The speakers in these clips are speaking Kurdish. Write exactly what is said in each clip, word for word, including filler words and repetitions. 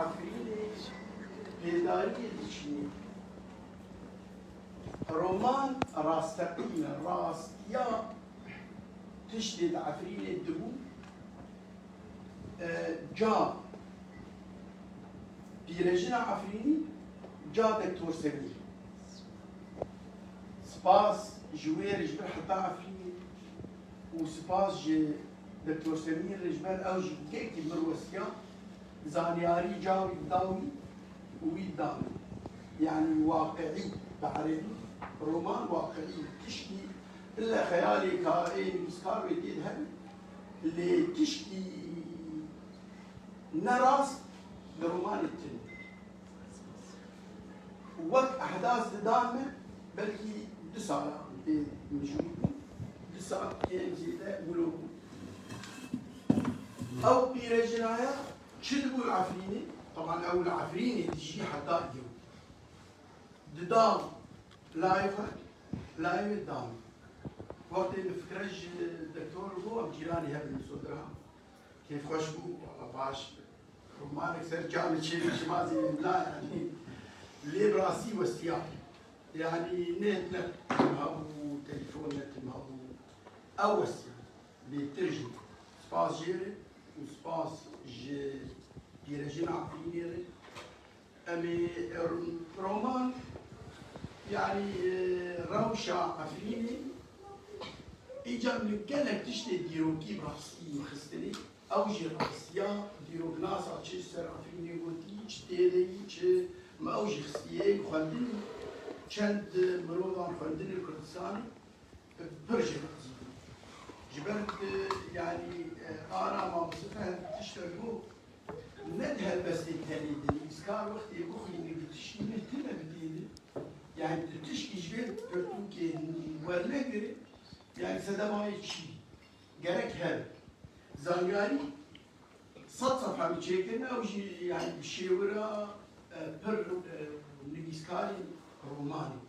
Efrînê pêdariyê diçînî. Roman rasteqîn e, rastiya tiştê di Efrînê dibû, e, ca pîrejina Efrînî, ca Doktor Semîr. Spas ji wê re ji ber heta Efrînê û spas ji Doktor Semîr re ji ber ew ji gelkî mir westiya zaniyarî ca wî da wî û wî da min. Yanî waqiî, bi erebî roman waqiî, tişkî bile xeyalê ka ê nivîskar wê tê de hebe, lê tişkî ne rast li romanê tune. Wek ehdas didan me, belkî du sala tê mijûl bû, du sal ên zêde wilo bû. Ew pîrejinaya çi dibû li Efrînê? Teban ew li Efrînê dijî heta îro. Dida layê xwe, layê wê dam. Wextê min fikre ji doktor bû, em cîranê hev in li Sodirham. Kêfxweş bû, wala baş. Romanek ser camê çêbî çima zî na yanî. Lê bi rastî westiya. Yanî nêt ne tim hebû, telefon ne tim hebû. Ew westiya. Bêtir jî. Spas jê re û spas ji pîrejina Efrînê re. Em ê, e, roman, yanî, e, rewşa Efrînê, îcar li gelek tiştê dîrokî bi rastî min xistinê. Ew jî rastiya dîroknasa çi ji ser Efrînê gotî, çi tê de yî, çi me ew jî xistiye xwendinê. Çend mirovan xwendinê Kurdistanê pir jê razî bûn. Ji ber, e, yanî, e, ana mamoste tiştek got, ne di helbestê tenê de, nivîskar wextê bixwîne, bi tişkî ne tune bi dê de, yanî tu tişkî ji vê pirtûkê wernegire, yanî sedemayê çi? Gerek hebe. Zanyarî sed sefha min çêkirine, ew jî, yanî bi şêwira, e, pir, e, nivîskarên romanê.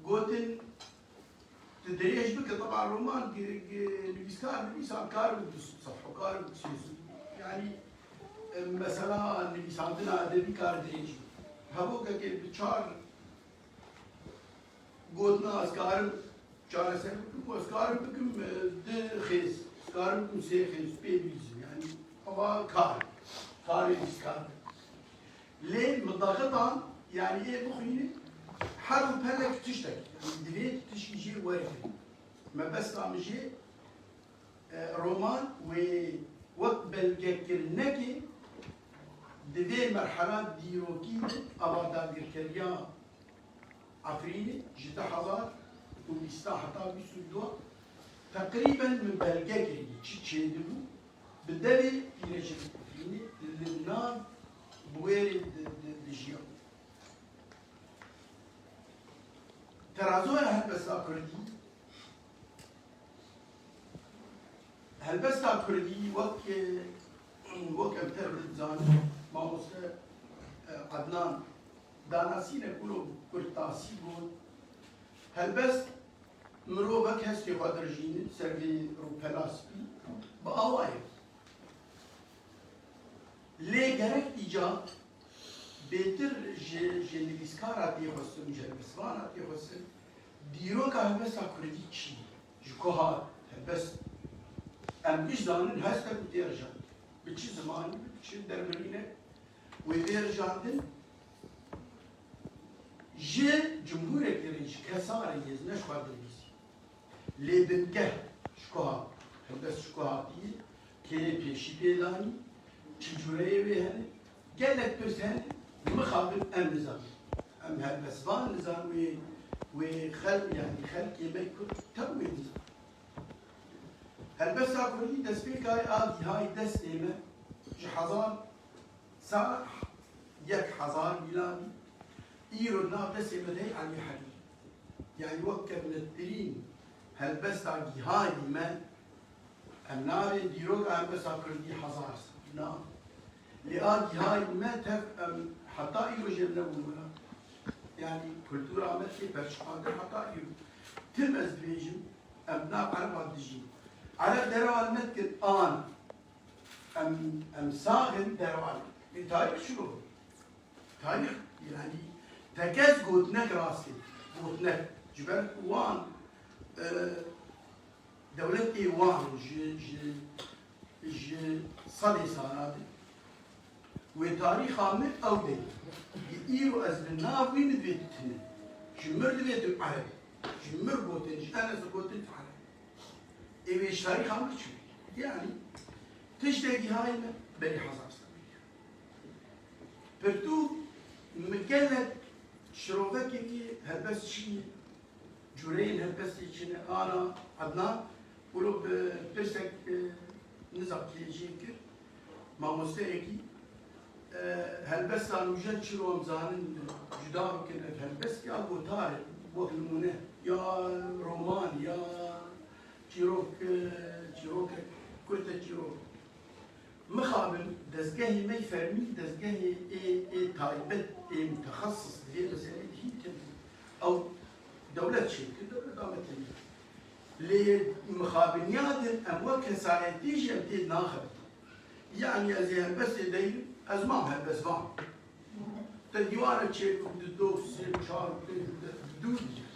Gotin, tu dirêj bike, teba roman gi-, gi-, nivîskar nivîsan kar bi du sed sefha, kar bi sê sed. Yanî, e, mesela nivîsandina edebî kar dirêj be. Hevokekê bi çar gotina ez karim çareser bikim, ez karim bikim, e, du xêz, ez karim bikim sê xêz, pê bîzim. Yanî, ava kar, karê nivîskar. Lê min daxetan, yanî ê bixwînin, her du pelek tiştek, yanî divê tu tişkî jê were. Mebesta min jê, e, roman wê wek belgekirinekê di vê merhela dîrokî de ava dagirkeriya Efrînê ji du hezar û bîst heta bîst û du teqrîben min belge kiriye çi çêdibû. Bi devê pîrejin Efrînê li nav Buwêrê di, di, dijiya. Terazoya helbesta kurdî, helbesta kurdî wek, wek em tev dizanin, mamoste, e, Adnan danasînek wilo kurtasî got, helbest mirov wek hestê xwe dirijînin ser vê rûpela spî, bi awayê. Lê gerek îcar bêtir ji, ji nivîskara tê xwestin, ji helbestvana tê xwestin, dîroka helbesta kurdî çi ye? Ji ku hat helbest? Em giş zanin hestek û tê rijandin. Bi çi zimanî, bi çi derbirînek wê bê rijandin? Ji cumhûrekê re, ji kesa re yê, ne ji xwe dinivîsî. Lê bingeh ji ku hat, helbest ji ku hatiye, kê pêşî pê danî, çi cûreyê wê hene, gelek pirs hene, mixabin em nizanin. Em helbestvan nizan wê, wê xelk, yanî xelkê me kurd tev wê nizan. Helbesta kurdî destpêkayê a gihayî destê me ji hezar Sala yek hezar mîladî, îro di nav destê me de heye Elî Herî. Yanî wek kevnetirîn helbesta gihayî me, em nabê dîroka helbesta kurdî hezar sal. Na. Lê a gihayî me tev em heta îro jê nebûn wira. Yanî kultura me tê perçiqandin heta îro. Tim ez dibêjim, em nav Ereba dijîn. Ereb derewa me dikin an. Em, em sax in, derewa ne. Tarîx çilo? Tarîx, yanî, tekez gotinek rast e. Gotinek. Ji ber ku wan, e, dewletê wan ji, ji, ji sedê sala de wê tarîxa min ew de. Îro ez li nav wî min divê tune. Ji mir divê tu ereb. Ji mir gotin, ji Enes gotin tu ereb. Ê wê ji tarîxa min çi? Yanî, tiştekî hayê me berî hezar serî. Pirtûk, min gelek şirovekekî helbest çî, cûreyên helbestê çi ne, ana Ednan, wilo bi pirsek, e, nizam kê jê kir, mamosteyekî, e, helbesta nûjen çiro em zanin, cuda bikin, ev helbest ya gotar e, wek nimûne, ya roman, ya çîrok, e, çîrokek, kurte çîrok. Mixabin dezgehê me fermî, dezgehê ê, ê taybet, ê mutexesis di vê meselê de hîn tune. Ew dewlet çêkir, dewleta me tune. Lê mixabiniya din em wek kesayetî jî em tê naxebitin. Yanî ez ê helbestê deyrim, ez mam helbestvan. Te dîwarek çêbû, di do, sê, çar, pênc, di dû digere.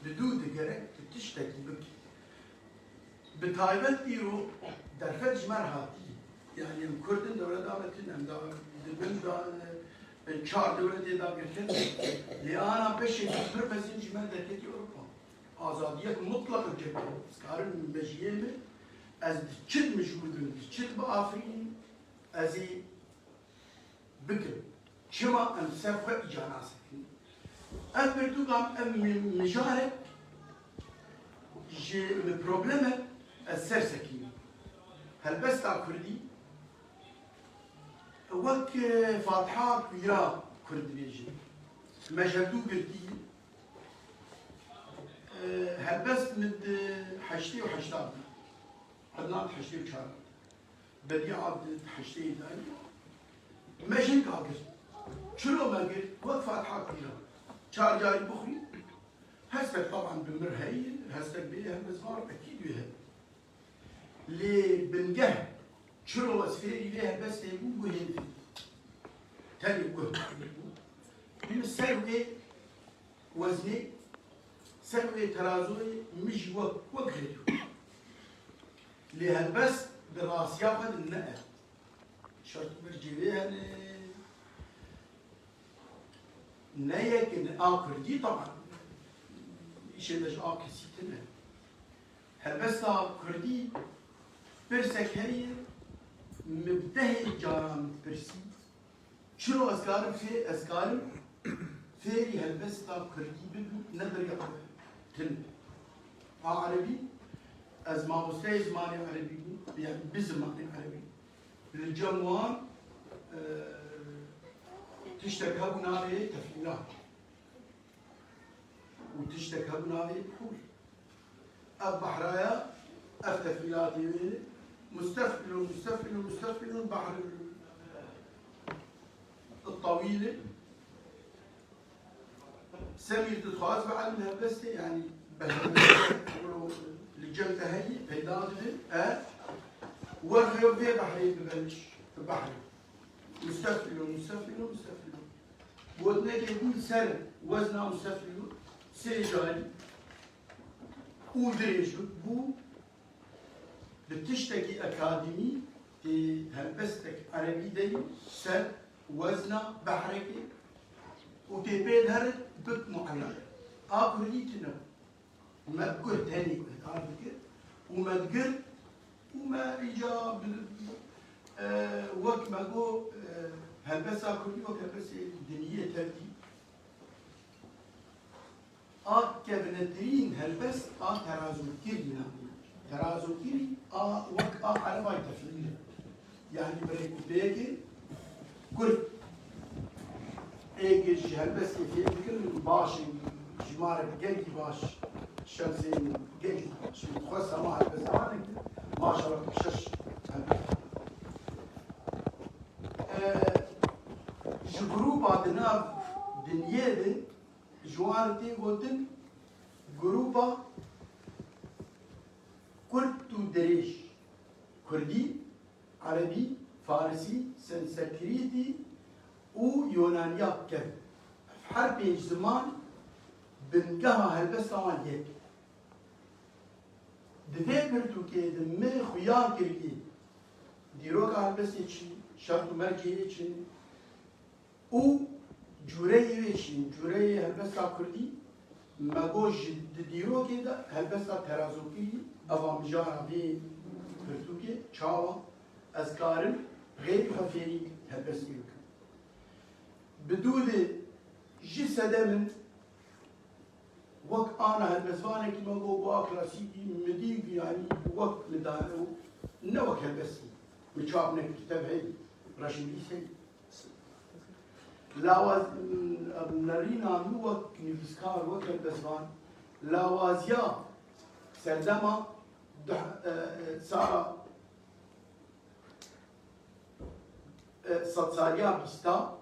Di dû digere, tu tiştekî bikî. Bi taybet îro derfet ji me re hatî. Yanî em Kurd in, dewleta me tune, em da, di bin da, e, çar dewletê dagirker. Lê ana beşê pir mezin ji me derketî Ewropa. Azadiyek mutlaq em çêkir. Ez karim mejiyê min, ez di çi dimijûlbim, di çi dibiafirînim, ez ê bikim. Çima em ser xwe îca nasekin? Ev pirtûkan, ev mi-, mijarek ji min problemek ez ser sekînim. Helbesta kurdî, wek, e, Fatiha Pîra kurd dibêjin. Me ji hevdû girtî. E, helbest min di heştê û heşt de. Ednan di heştê û çar de. Bedî Abdî di heştê de. Me jin ka girt. Çilo me girt? Wek Fatiha Pîra. Çar carî bixwî. Hestek taban bi mir heye, hestek bê helbestvan ekîd wê hebe. Lê bingeh çilo ez fêrî vê helbestê bûm, guhê min. Tenê guh bû. Min ser wê weznê, ser wê terazoyê min jî wek, wek xêr bû. Lê helbest di rastiya xwe de ne e. Şert û mercê wê hene. Ne yek in, a kurdî taban. Îşê me ji a kesî tune. Helbesta kurdî pirsek heye, min bi dehê caran pirsî. Çilo ez karim fê-, ez karim fêrî helbesta kurdî bibim, ne bi rêya tune. A erebî, ez mamosteyê zimanê erebî bûm, yanî bi zimanê erebî. Li cem wan, e, tiştek hebû navê tefîlat. Û tiştek hebû navê bihûr. Ev behraya, ev tefîlatê wê, mustefilun, mustefilun, mustefilun, behrul tewîl e. Semîr tu dixwaz bi elm helbestê, yanî bi helbestê li cem te heyî, peyda dibe, e, werxê vê behrê bibe ji behrê. Mustefilun, mustefilun, mustefilun. Gotinekê bû ser wezna mustefilun, sê carî û dirêj bû. Bi tiştekî akademî tê helbestek erebî deyî ser wezna behrekê û tê pê diherin bik muelleq. A kurdî tune. Me guh tenê guhdar dikir û me digir û me îca bi, e, wek me got, e, helbesta kurdî wek helbestê dinyê tev dî. A kevinetirîn helbest a terazokirî navê. Terazokirî a wek a erebay tefîlî. Yanî bi rêkûpêkê kurt ê ku ji helbestê fêr dikin baş in, jimarek gelkî baş, şemsên gelkî baş. Min dixwest hema helbestvanek in, maşallah şeş helbest. E, ji grûpa di nav dinyê de ji wan tê gotin grûpa kurt û dirêj, kurdî, erebî, farisî, Sanskritî û Yonaniya kevn. Ev her pênc ziman bingeha helbesta wan yek e. Di vê pirtûkê de me xuya kiriye dîroka helbestê çi, şert û mercê yê çi û cûreyê wê çi, cûreyê helbesta kurdî. Me got ji di dîrokê de helbesta terazokirî, eva mijara vê pirtûkê, çawa ez karim xêrî xwe fêrî helbestê bikim. Bi dû de ji sedemê wek ana helbestvanekî me got, got a klasîkî mi dî, yanî wek li dayê û ne wek helbestî. Mi çap nekir, tev heyî, reşnivîs heyî. Lawaz-, nerîna min wek nivîskar, wek helbestvan, lawaziya serdema du-, e, e, sala, e, sedsaliya bîsta,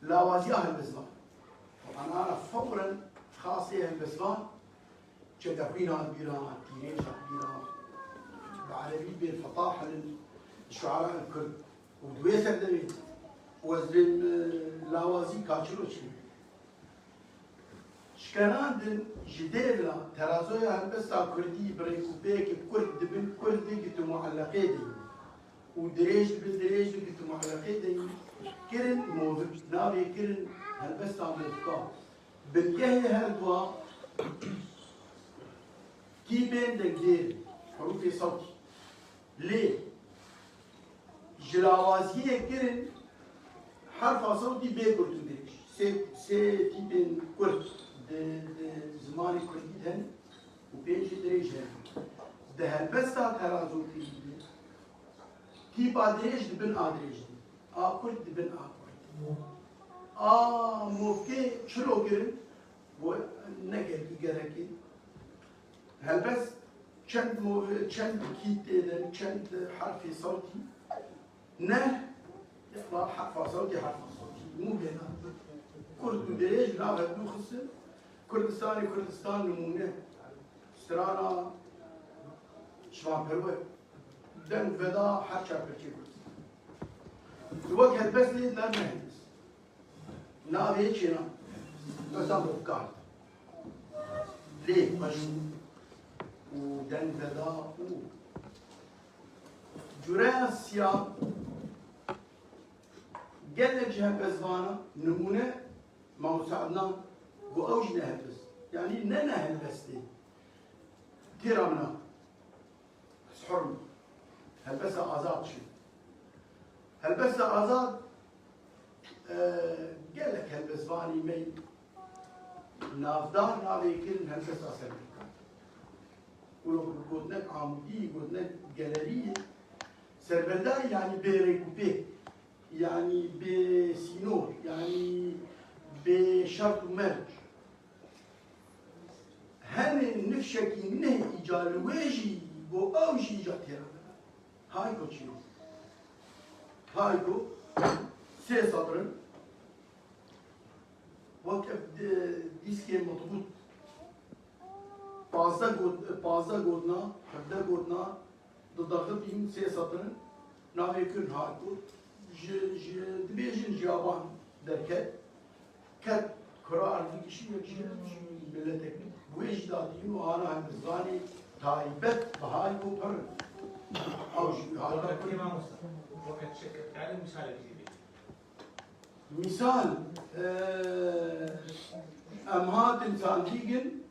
lawaziya helbestvan. Ana fewren xasê helbestvan, çekexwîna bîra, tîrêja bîra, bi erebî bê fetah hilin, şuara kurd. Û di wê serdemê û ez dibêm, e, lawazî ka çilo çi. Şikenan din ji dêvla terazoya helbesta kurdî bi rêkûpêkê kurd dibin, kurd di gitim û eleqê de û dirêj dibin, dirêj di gitim û eleqê de kirin movik, navê kirin helbesta movika. Bingehê her dua tîpên dengdêr, hurûfê sewtî. Lê ji lawaziyê kirin herfa sewtî bê kurt û dirêj. Sê, sê tîpên kurt di, di zimanê kurdî de hene û pênc jî dirêj hene. Di helbesta terazokirî de tîpa dirêj di bin a dirêj de, a kurt di bin a kurt. A movkê çilo kirin, bo ne gelkî gerek e. Helbest çend mo-, çend kî tê de, çend herfê sewtî. Ne, ya, herfa sewtî, herfa sewtî. Mû bêna. Kurt û dirêj nav hevdû xistin. Kurdistanê Kurdistan nimûne. Strana Şivan Perwer. Deng veda her çar pirçê Kurdistan. Wek helbest lê ne, ne helbest. Navê çêna. Mesela movkar. Lê xweş û deng veda û cûreya siya gelek ji helbestvana nimûne Mamoste Adnan got ew jî ne helbest. Yanî ne ne helbestê. Têra min a. Ez hur im. Helbesta azad çi? Helbesta azad, e, gelek helbestvanî me navdar navê kirin helbesta serberdarî. Wilo gotinek amûdî, gotinek gelerî ye. Serberdarî yanî bê rêk û pêk, yanî bê sînor, yanî bê şert û merc. Henê nifşekî neh îca li wê jî got ew jî îca têra bide. Hayko çi yo? Hayko sê setr in. Wek ev di-, dîskê mezbût. Pazdeh got-, pazdeh gotina, hevdeh gotina, Di daxilîn sê setin navê kin hat got, ji, ji dibêjin ji yaban derket, ket kura erdî kişî yek ji miletek bi wê jî datîn û ana hindizanê taybet bi Hayko pir in. Ew jî hata Weke kî mamoste? Weke çi? Kare misalekî jî bê. Misal, e, em hatin Sandîgin,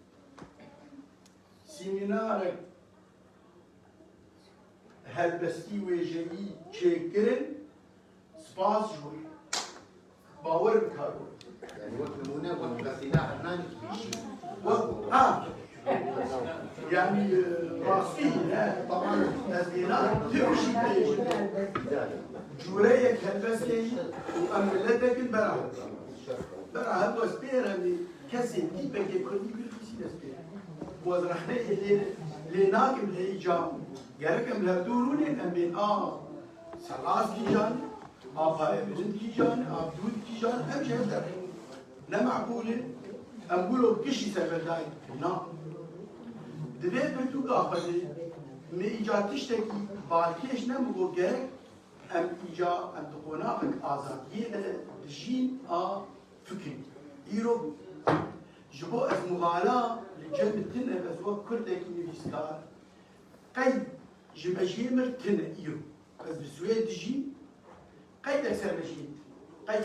sîmînarek helbestî wêjeyî çêkirin, spas ji we. Bawer bike. Yani wek nimûne, wek mesela Hernanî kibîşî. Wek, ha. Yani, e, rastî, he, taban ez êna tevşî bêjim. Cûreyek helbestê û em miletekin bera hev. Bera hev westê re mi kesê tîpekê kurdî bir kişî destê. Û ez rexneyê lê, lê nakim lê îca. Gerek em li hevdû rûnên em bên a serrast kîjan, a payê bilind kîjan, a dûd kîjan, em ji hev derxin. Ne meqûl e, em wilo gişî serberdayî na. Di vê pirtûka xwe de me îca tiştekî balkêş ne, min got gerek Em îca, em di qonaxek azadiyê de dijîn a fikrî. Îro ji bo ez muxala li cem tune, ez wek Kurdekî nivîskar, qey ji mejiyê mir tune îro. Ez bi swê dijîm, qeydek ser mejiyê tune. Qey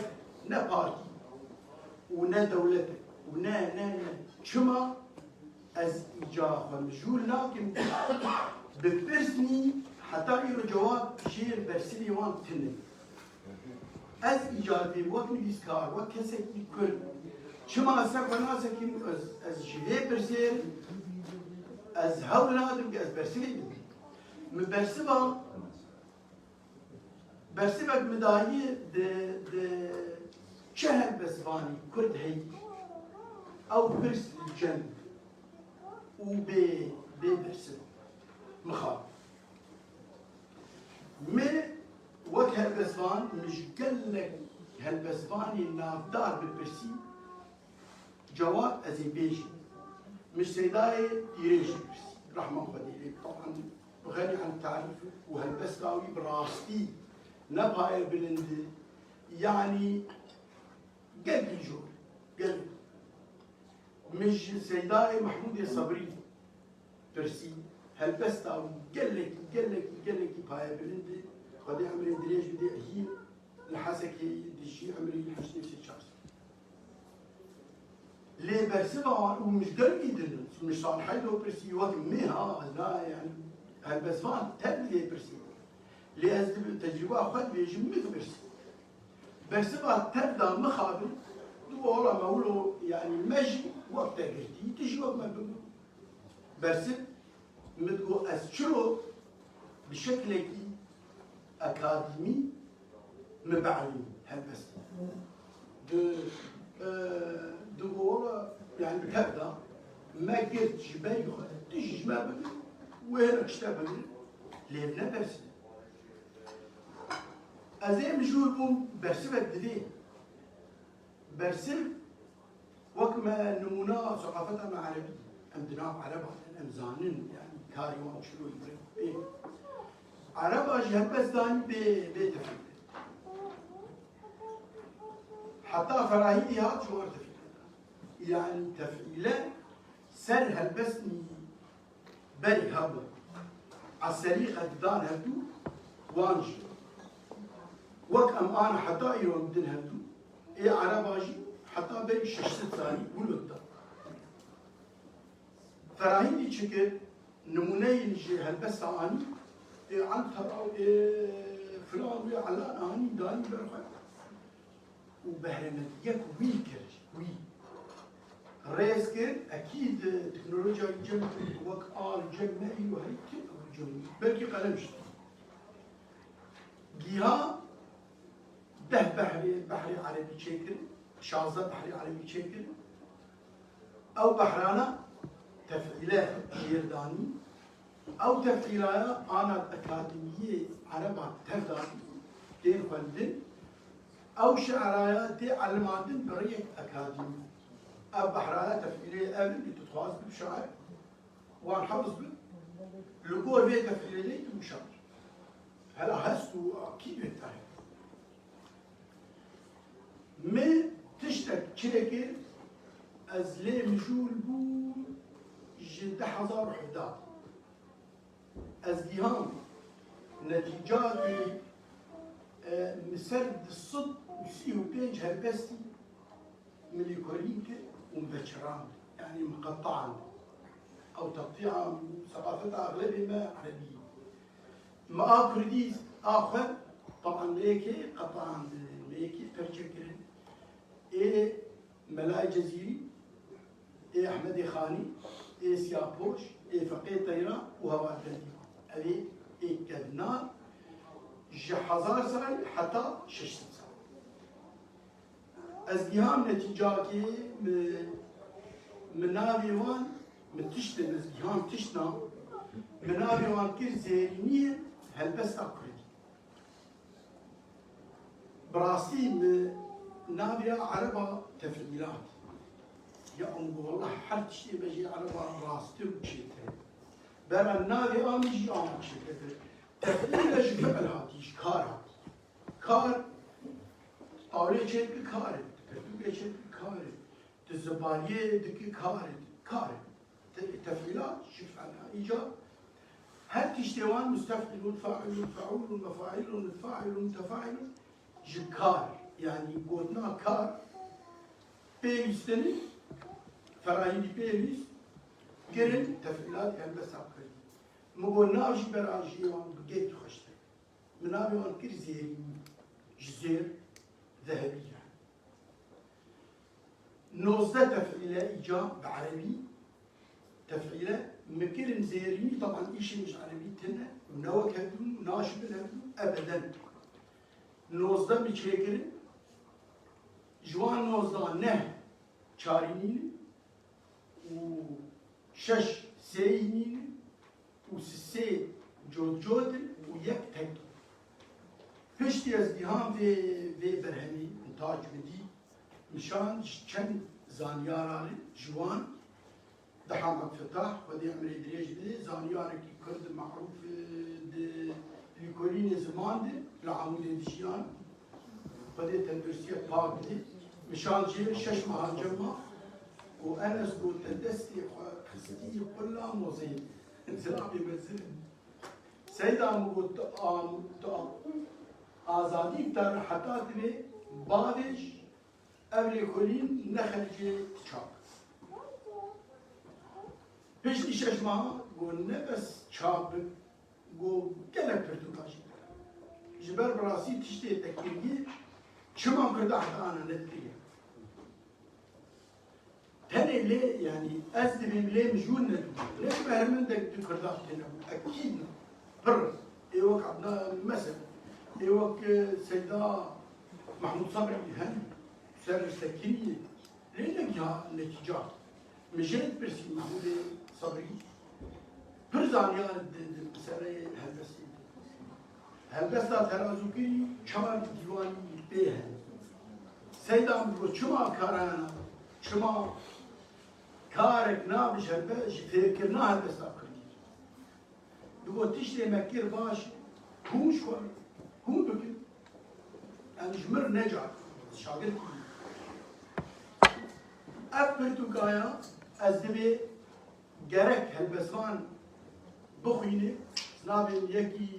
ne partî û ne dewletek û ne, ne, ne. Çima? Ez îca xwe mijûl nakim. Bi pirsnî heta îro cewab jê bersivê wan tune. Ez îca dibêm wek nivîskar, wek kesekî Kurd. Çima ez ser xwe nasekim, ez, ez ji vê pirsê, ez hewl nadim ki ez bersivê bidim. Min bersiva Bersivek min dayî di, di çi helbestvanî Kurd heyî, ew pirs li cem û bê, bê bersiv mixabin. Min wek helbestvan, min ji gelek helbestvanê navdar bipirsî, cewab ez ê bêjim. Min Seydayê Pîrê jî pirsî. Rehma Xwedê lê bê. Teban xenî an tarîf û helbesta wî bi rastî ne paye bilind e. Yanî gelkî jor. Gelek. Min ji Seydayê Mehmûdê Sebrî pirsî. Helbesta wî gelekî, gelekî, gelekî paye bilind e. Xwedê emrê dirêj bide hîn. Li Hesekê dijî, emrî heştê sê çar. Lê bersiva wan û min ji dervî din, min ji Salihê de pirsî, wek min ha, ez na, yani, helbestvan tev lê pirsî. Lê ez di tecrûba xwe dibêjim, min dipirsî. Bersiva tev da mixabin, du ola me wilo, yani, me jî wek te girtî, tu jî wek me bigir. Bersiv, min digot, ez çiro bi şeklekî akademî min bielîmî helbestê. Di, e, di ola, yani tev da me girt ji berî xwe, tu jî ji me bigir, wê hinek ji te bigir, lê ne bersiv. Ez ê mijûl bûm, bersivek divê. Bersiv Wek me nimûna seqafeta me erebî, em di nav ereban in, em zanin, yani karê wan çilo ye. Ereba jî helbest danî bê, bê tefîle. Heta Ferahîdî hat ji wan tefîle. Yani tefîle ser helbestî berî hebû. Eserî qedidan hevdû wan jî. Wek em ana heta îro em din hevdû, ê ereba jî heta berî şeş sed salî wilo da. Ferahîdî çi kir? Nimûneyên ji helbesta anî, ê Antara û ê filan û ê Elan anî danî ber xwe. û behremendiyek wî kir, wî rêz kir, ekîd teknolojiya cem wek a li cem me îro heyî tê ew cem, belkî qelem jî. Giha deh behrê, behrê erebî çêkirin, şazdeh behrê erebî çêkirin. Ew behrana tefîle jêr danî. Ew tefîlaya ana akademiyê ereban tev danî, tên xwendin. Ew şi'raya tê elimandin bi rêyek akademî. Ev behraya tefîlê ev in, tu dixwaz bib şair, wan hefiz bib, li gor vê tefîlê de tu şair. Hela hest û akîd wê te heye. Min tiştek çêkir, ez lê mijûl bûm ji du hezar û hevdeh. Ez giham netîcatê, e, min ser du sed û sî û pênc helbestî min lêkolîn kir û min veçirand, yanî min qetand. Ew teqtîa seqafeta exlebê me erebî. Me a kurdî a xwe, teban me yekê qetandin, me yekê perçe kirin. Ê Melayê Cezîrî, ê Ehmedê Xanî, ê Siyapoş, ê Feqê Teyran û hevalbendî wan. Ev ê, ê kevnar ji hezar salî heta şeş sed salî. Ez giham netîcakê, mi, mi navê wan, mi tiştên, ez giham tiştna, mi navê wan kir zêrîniyên helbesta kurdî. Bi rastî mi navê ya ereba tefîlat. Ya em got, wallah her tiştê me jê ereba rasttir û çêtir e. Bera navê a min jî a min çêtir e. Tefîle ji fi'l hatî, ji kar hatî. Kar, awlê çêdike karê, pirtûkê çêdike karê, tu zibariyê dike karê, karê. Te-, tefîlat ji fi'la îca her tiştê wan mustef'ilûn, fa'ilûn, fe'ûlûn, mefaîlûn, mitfa'ilûn, mutefa'ilûn ji kar, yanî gotina kar, pê lîstinê, ferayînî pê lîst, kirin tefîlat helbesta kirin. Min got nav jî bera jî wan bi gêt xweştir. Min navê wan kir Zêrînî, ji zêr, zehebî yani. Nozdeh tef'île îca bi erebî, tef'île, min kirin Zêrînî, teban îşên ji erebî tune, ne wek hevdû, naşibin hevdû, ebeden. Nozdeh min çêkirin, ji wan nozdeh neh çarînî ne, û şeş sêyî nîn in û sisê cotcot in û yek tek in. Piştî ez dîhan vê, vê berhemî, min tac min dî, min şand ji çend zanyara re ji wan, Deha Mekfetah, Xwedê emrê dirêj bide, zanyarekî Kurd merûf, e, di lîkolînê ziman de li Amûdê dijiyan. Xwedê tenduristiyek pak bide. Min şand jê şeş meha cem ma. Û Enes got, te destê xwe xistî qula mozeyê. Zilamê mezin. Seyda min got, tu am-, tu am-, azadî te re heta divê bavêj, ev lêkolîn nexericê tu çap. Piştî şeş meha got, ne bes çap bik, got, gelek pirtûka jî. Ji ber bi rastî tiştê te kiriye, çima Kurda heta ana nedikiriye? Tenê lê, yanî ez dibêm lê mijûl nedibû. Lê ji behrmendek di Kurda têne bû. Ekîd ne. Pir. Ê wek Adnan, mesela. Ê wek, e, Seyda Mahmûd Sabrî hen ser sekiniyê. Lê negiha netîca. Min jê dipirsî Mahmûdê Sabrî. Pir zanyar di, di meseleyê helbestê de. Helbesta terazokirî çar dîwanî pê hene. Seyda min got, çima karayana, çima karek nabe ji helbe-, ji fêrkirina helbesta kurdî? Digot, tiştê me kir baş, hûn ji xwe, hûn bikin. Em ji mir necar, şagird bûn. Ev pirtûkaya ez divê gerek helbestvan bixwîne, navê yekî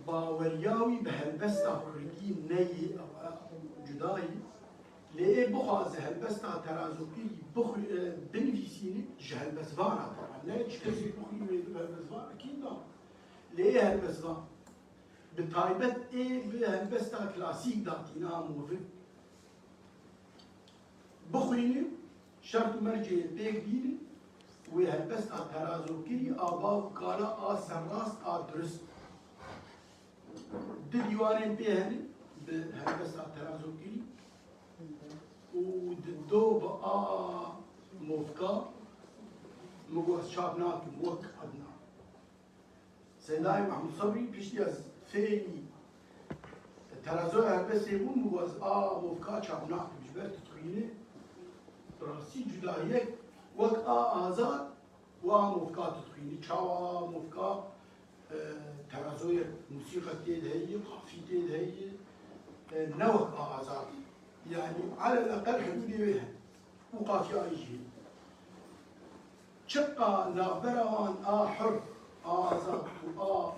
baweriya wî bi helbesta kurdî neyê, ew e cuda ye. Lê ê bixwaze helbesta terazokirî bixwî-, e, binivîsîne ji helbestvana te re. Ne ji kesê bixwîne wê bi helbestvan ekîd da. Lê ê helbestvan. Bi taybet ê bi helbesta klasîk datîna movik bixwînin, şert û mercê pêk bînin wê helbesta terazokirî a bav û kala a serrast a durist. Di dîwanên pê hene bi helbesta terazokirî û di do bi a movka min got ez çap nakim wek Adnan. Seydayê Mahmûd Sebrî piştî ez fêrî terazoya helbestê bûm, min got ez a movka çap nakim, ji ber tu dixwînî rastî cudahiyek wek a azad û a movka tu dixwînî. Çawa a movka, e, terazoyek mûsîqek tê de heye, qafî tê de heye, e, ne wek a azad. Yanî elel eqel hidûdê wê hene. Û qafiyayî jî. Çiqa navbera wan a hur, a azad û a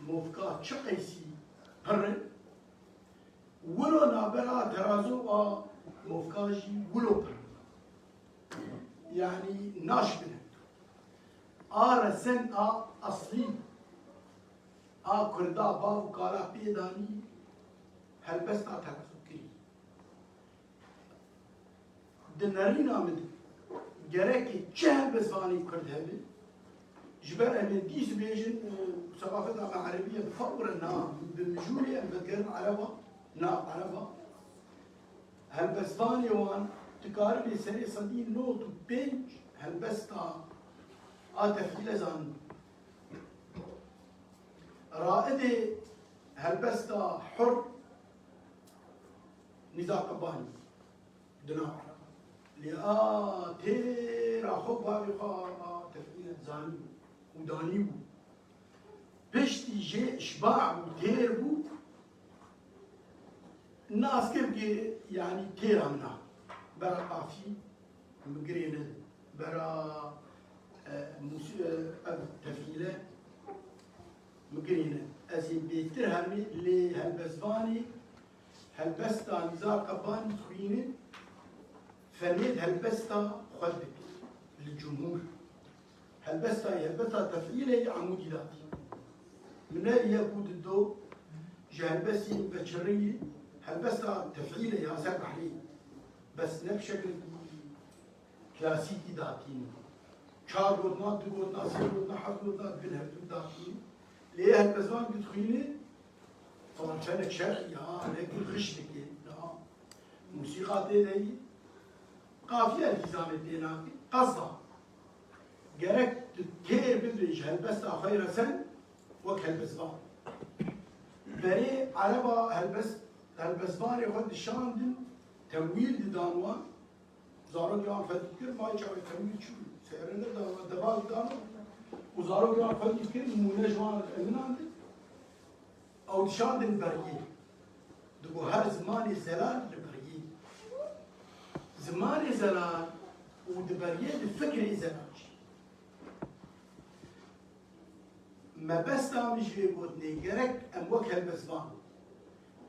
movka çi qeysî pir in, wilo navbera terazo û a movka jî wilo pir in. Yanî naşibine. A resen a eslî a kurda bav û kala pê danî helbesta terazokirî. Di nerîna min de gerekê çi helbestvanê kurd hebe, ji ber em ê dîs bêjin, e, seqafeta me erebî ye, fewren na, bi mijûlê em vedigerin ereba, na ereba. Helbestvanê wan dikaribê serê sedî nod û pênc helbesta a tefîle zanîn. Raidê helbesta hur Nîza Qebanî di nav Ereba. Lê a têra xwe bavê xwe a tefîle zanî û danî bû. Piştî jê şiba bû, têr bû, nas kir ki, yanî têra min a. Bera qafî min girêne, bera, e, musî-, e, ev tefîle min girêne. Ez ê bêtir hermî lê helbestvanê, helbesta Nizar Qebanî dixwîne, fenê helbesta xwe dike li cumhûr. Helbesta, helbesta tefîlê yê Amûdî datî. Min neriye ku di do ji helbestî veçiriyî, helbesta tefîlê ya ser behrê. Bes ne bi şekil klasîkî datîn. Çar gotina, du gotina, sê gotina, heft gotina, bin hevdû datîn. Lê helbestvan dixwîne, parçenek şer'î ya, ne ku xiş dike, ya. Musîqa tê de yî, qafiye dîzanê tê nake, qesda. Gerek tu têr bibê ji helbesta xwe resen wek helbestvan. Berê ereba helbest-, helbestvanê xwe dişandin, temwîl didan wan, zarokê wan xwe dikir, may çaxê temwîl çû, seyre nedan wan, deval didan wan û zarokê wan xwe dikir, mûne ji wan re eminandin. Ew dişandin beriyê. Digo her zimanê zelal li beriyê. Zimanê zelal û di beriyê li fikrê zelal jî. Mebesta min ji vê gotinê gerek em wek helbestvan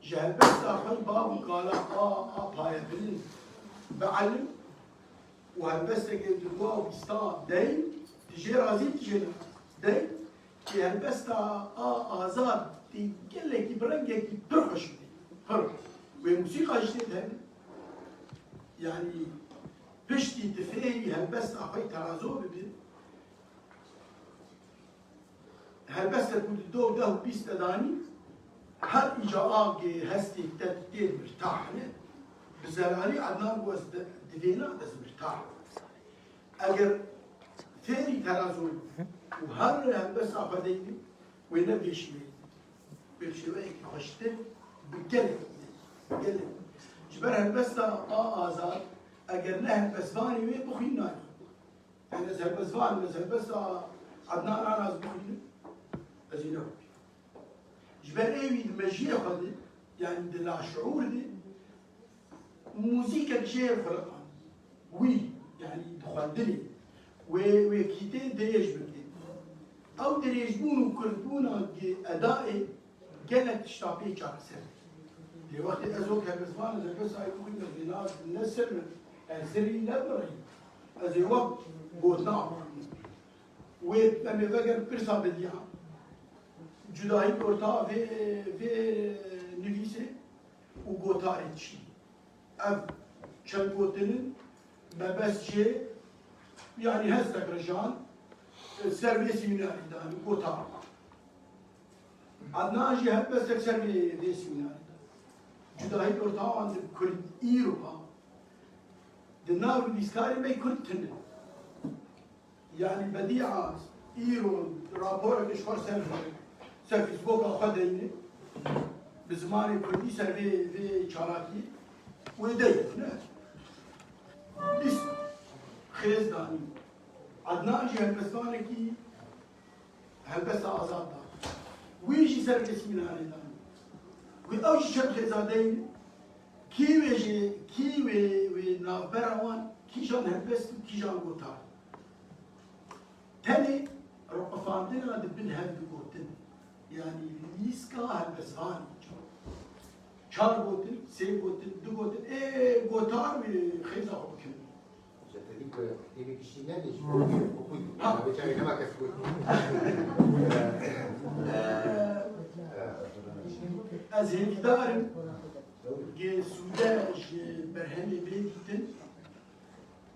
ji helbesta xwe bav û kala a, a payebilind bielim û helbestekê di dua û bîsta deyn, tu jê razî, tu jê nerazî. Deyn, Ki helbesta a azad tê gelekî bi rengekî pir xweş bû. Pir. Wê musîqa jî tê de hebe. Yanî piştî tu fêrî helbesta xwe yî terazo bibî. Helbestek ku di do deh û bîst te danî, her îca a ge hestê te tê mirtah ne. Bi zelalî Ednan got, ez di-, divêna ez mirtah. Eger fêrî terazo û her helbesta xwe deyî, wê ne vê şêweyê. Wê bi şêweyekî xweştir, bi gelek, bi gelek. Ji ber helbesta a azad, eger ne helbestvanê wê bixwîn nayê. Yani ez helbestvan im, ez helbesta Ednan Anas bixwînim, ez ê nexwînim. Ji ber êwî di mejiyê xwe de, yani di laşuûr de, muzîkek jê ye xwe re anî. Wî, yani di xwendinê, wê, wê kîtê dirêj bike. Ew dirêjbûn û kurtbûna gi-, edayê gelek tişta pê çareser. Lê wextê ez wek helbestvan, ez helbestayê bixwînim, ez ê nas ne sir min, ez sirî ne birî. Ez ê wek gotina bixwînim. Wê em ê vegerin pirsa bediya. Cudahî orta vê, vê nivîsê û gotarê çi. Ev çend gotin in, mebest jê, yanî hestek rijan, ser vê semînarî de, yanî gotar. Adnan jî helbestek ser vê, vê semînarî de. Cudahî orta wan di Kurd îro, di nav nivîskarê me Kurd tune. Yani Bedîa îro raporek ji xwe ser, ser Facebooka xwe deyne, bi zimanê kurdî ser vê, vê çalakî wê dey, ne? Bîst xêz danî. Adnan jî helbestvanekî helbesta azad da. Wî jî ser vê semînarê danî. Wî ew jî çend xêza deyne. Kî wê jê, kî wê, wê navbera wan, kîjan helbest û kîjan gotar. Tenê riqifandina di bin hev digotin. Yanî nivîska helbestvanê. Çar gotin, sê gotin, du gotin, ê gotar wê xêza xwe bikin. Ji te dî ku têvê giştî nebe, ji bo wî û xwe yî. Ha. Navê çavê nema kes got. Ez hêvîdar im, gê sûde ji berhemê vê dîtin,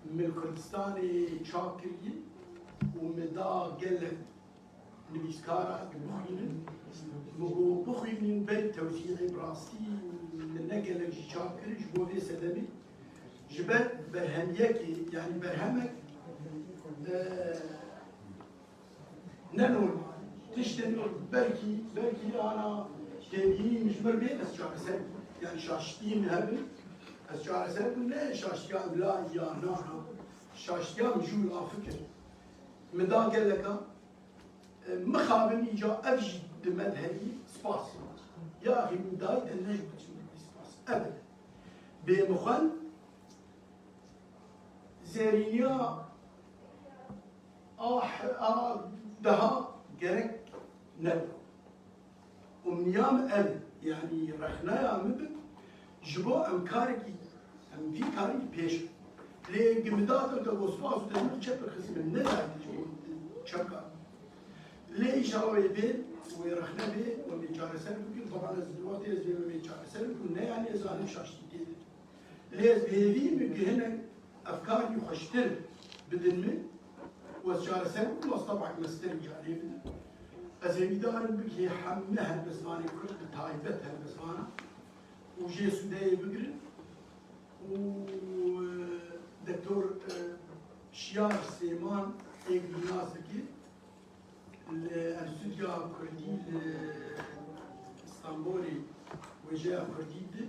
min li Kurdistanê çap kiriye û min da gelek nivîskara bixwînin. Min got bixwînin, berî tewzîê bi rastî min ne gelek jî çap kirin ji bo vê sedemê. Ji ber berhemiyekê, yanî berhemek, e, ne normal. Tiştên belkî, belkî ana têgihî min ji mir bê, ez çareser bûm. Yanî şaştiyê min hebin, ez çareser bûm, ne şaştiya evla ya nana. Şaştiya mijûl a fikir. Min da geleka, Mixabin îca ev jî di me de heyî spas. Ya axî min dayî te ne ji bo çi min dî spas. Ev e. Bê mixwen zêrîniya a, a daha gerek nebû. Û niya min ev e. Yanî rexneya min bi ji bo em karekî, em vî karî pêş bin. Lê gimida te te bo spas û te min çep xist min nedayî ji bo çeka. Lê înşallah wê bê, wê rexne bê, wê bê çareser bikin. Taban ez li wextê ez bê wê bê çareser bikim. Ne yanî ez alim şaştî tê de. Lê ez bi hêvî min ku hinek efkarî xweştir bidin min, û ez çareser bikim, ez tebek mestir îcarê bidim. Ez hêvîdar im bikê heme helbestvanê Kurd, bi taybet helbestvanan, û jê sûdeyê bigirin. Û, e, Doktor, e, Şiyar Sêman êk nas dike li Enstîtuya Kurdî li Stenbolê wêjeya Kurdî di.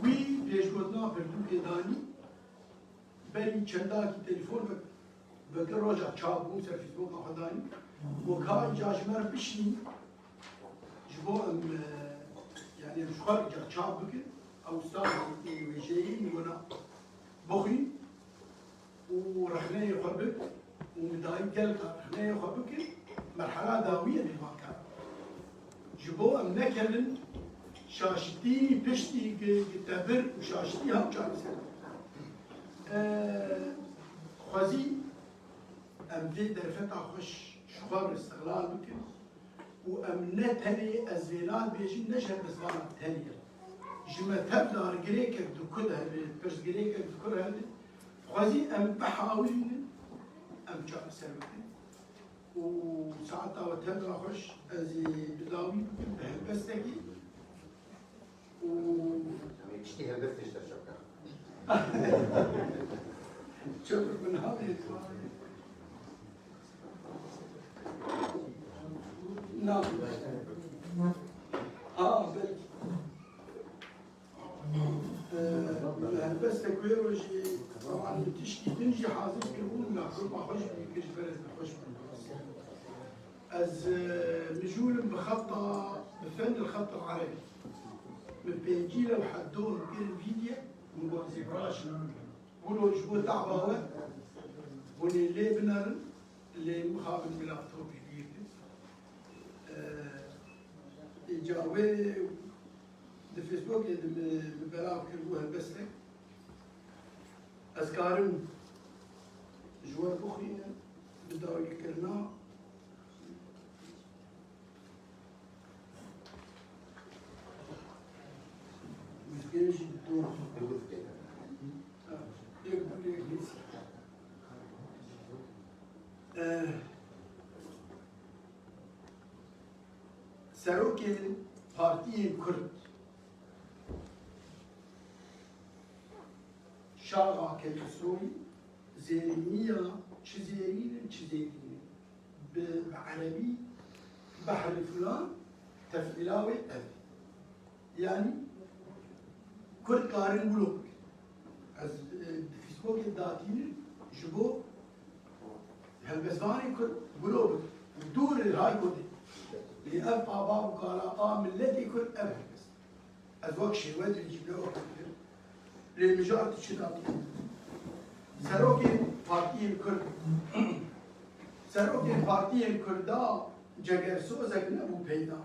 Wî pêşgotina pirtûkê danî, berî çendakî telefon ve, veke roja çav bûm ser Facebooka xwe danî. Got ka îca ji me re bişîn, ji bo em, e, yanî em ji xwe re îca çav bikin. Ew stadê wêjeyê min got na bixwîn û rexneyê xwe bik û min dayî gelka rexneyê xwe bikin, merhela dawiyê lê van kar. Ji bo em nekevin şaşitî, piştî gi, gi tebir û şaşitî hew çareser. E, xwezî em vê derfeta xwe ji xwe re îstixlal bikin. Û em ne tenê ez vêna dibêjim, ne ji helbestvanan tenê re. Ji me tev dar girêkek di ku de hebe, pirsgirêkek di ku de hebe, xwezî em bihawilînin, em çareser bikin. Û saeta we tev da xweş, ez ê bi dawî bikim bi helbestekî. Û tiştî helbestê ji te çav kir. Çav min hale. Na. Ha, belkî. Ee, helbestek wê rojê, taban min tiştî din jî hazir kiribûn, na, kurba xwe jî kir ji ber ez nexweş bûm. Ez, e, mijûl im bi xeta, bi fen el xet el erebî. Min pêncî lewhe don kirin vîdye, min got ez ê biraşim. Wilo ji bo dava we, hûn ê lê binerin, lê mixabin min laptopî bîr kir. E, îca wê di Facebookê de min, min belav kir bû helbestek. Ez karim ji we bixwînim, bi dawîkirina. Wîskê jî bi dor. Yek, yek, yek. Eh, serokên partiyên Kurd, Şaxa Keyxisroyî, zêrîniya çi zêrîn in, çi zêrîn in. Bi, bi erebî, behrî filan, tefîla wê ev. Yanî, Kurd karin wilo bikin. Ez, e, di Facebookê datînim ji bo helbestvanê Kurd wilo bikin. Dûr li hay Kurdê. Lê ev a bav û kala a miletê Kurd ev helbest. Ez wek şêwet dibêjim, ne wek fikir. Lê mijar tu çi datî? Serokên partiyên Kurd. Serokên partiyên Kurda cegersozek nebû peyda.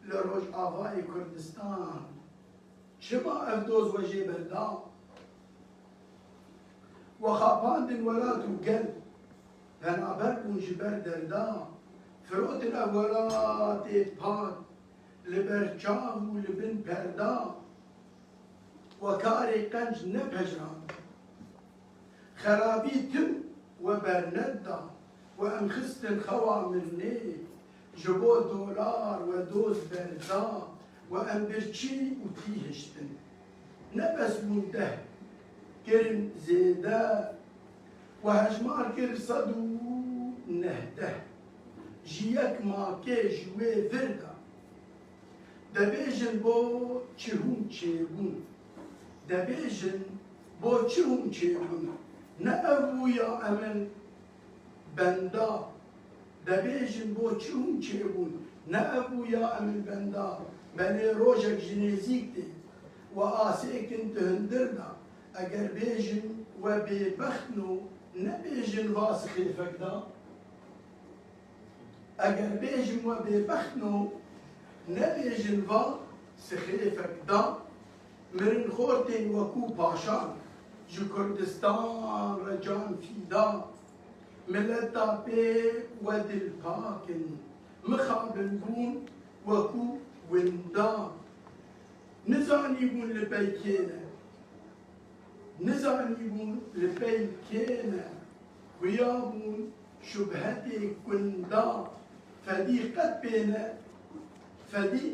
Li Rojavayê Kurdistan çima ev doz we jê berda? We xapandin welat û gel, penaber bûn ji ber derda. Firotin ev welatê pad, li ber çav û li bin perda. We karê qenc nepejirand. Xerabî tim we berneda, we em xistin xewa mirinê, ji bo dolar we doz berda, we em birçî û tî hiştin. Ne bes bûn deh, kirin zêde, we hejmar kir sed û nehdeh. Ji yek makê ji wê vir de, debêjin bo çi hûn çêbûn. Debêjin bo çi hûn çêbûn. Ne ev bûya em in benda Debêjin bo çi hûn çêbûn? Ne ev bûya em in benda, belê rojek ji nêzîk tê. We asêkin di hundir da. Eger bêjin we bêbextno, nebêjin va sixêfek da. Eger bêjin we bêbextno, nebêjin va sixêfek da. Mirin xortên wekû paşan, ji Kurdistan re can fîda. Mileta pê we dilpak in, mixabin bûn wekû winda. Nizanîbûn li pey kê ne, nizanîbûn li pey kê ne, xuya bûn şubhetê gunda. Fedî qet pê ne, fedî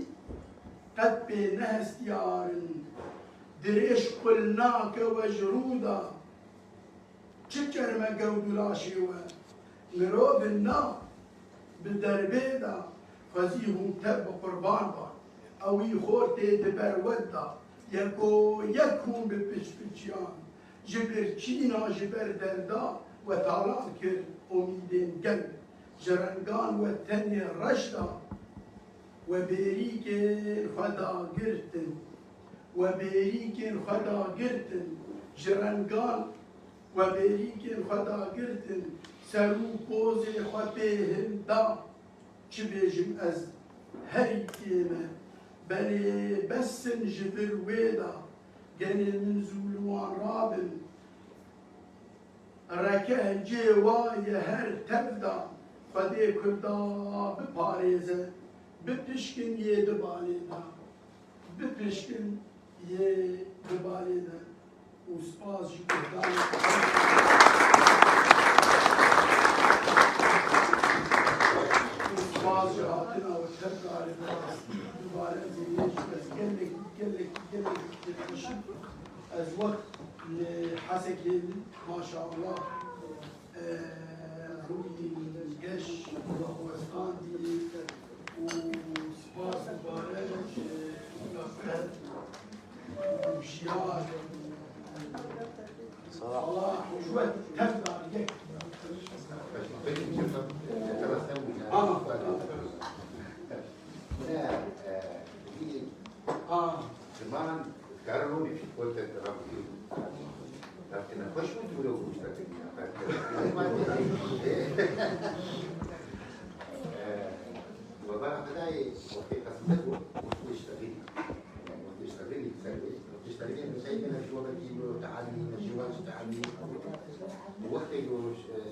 qet pê nehestiyar in, dirêj qul nake we ji rû da. Çi kerme gewd û laşê we? Mirovin na bi derbê de xwezî hûn tev bi qurban ban. Ewî xortê di ber we da. Yeko yek hûn bi piç piçiyan. Ji birçîna ji ber derda we talan kir omîdên gel. Ji rengan we tenê reş da. We bêrîkên xwe dagirtin. We bêrîkên xwe dagirtin. Ji rengan we bêrîkên xwe dagirtin, ser û pozê xwe pê hin da. Çi bêjim ez herî kêm e, belê bes in ji vir wê da, gelê min zû li wan rabin. Reke cê wa ye her tev da, Xwedê Kurda biparêze, bipişkin yê di balê da, bipişkin yê di balê da. û spas ji guhdarên û spas ji hatina we tev darê bi rastî dubare ez ê yê jî ez gelekî, gelekî, gelekî têkoşim. Ez wek li Hesekê min, maşallah, e, rûyî geş bi xwe westandî û spas dubare ji Doktor Salah. Salah, ji we tev dar yek. Ama. Ne, e, Ha. Ziman, dikarin ronî, wekî revkine xweş bû, tu wilo gûştekirî ya. Webara Xwedayê wextê qesmete bû, wextê ştexî. Wextê ştexî ser wê. Wextê ştexî ne şey ne ji webekî wilo tealî, ne ji wan ji tealî. Wextê ku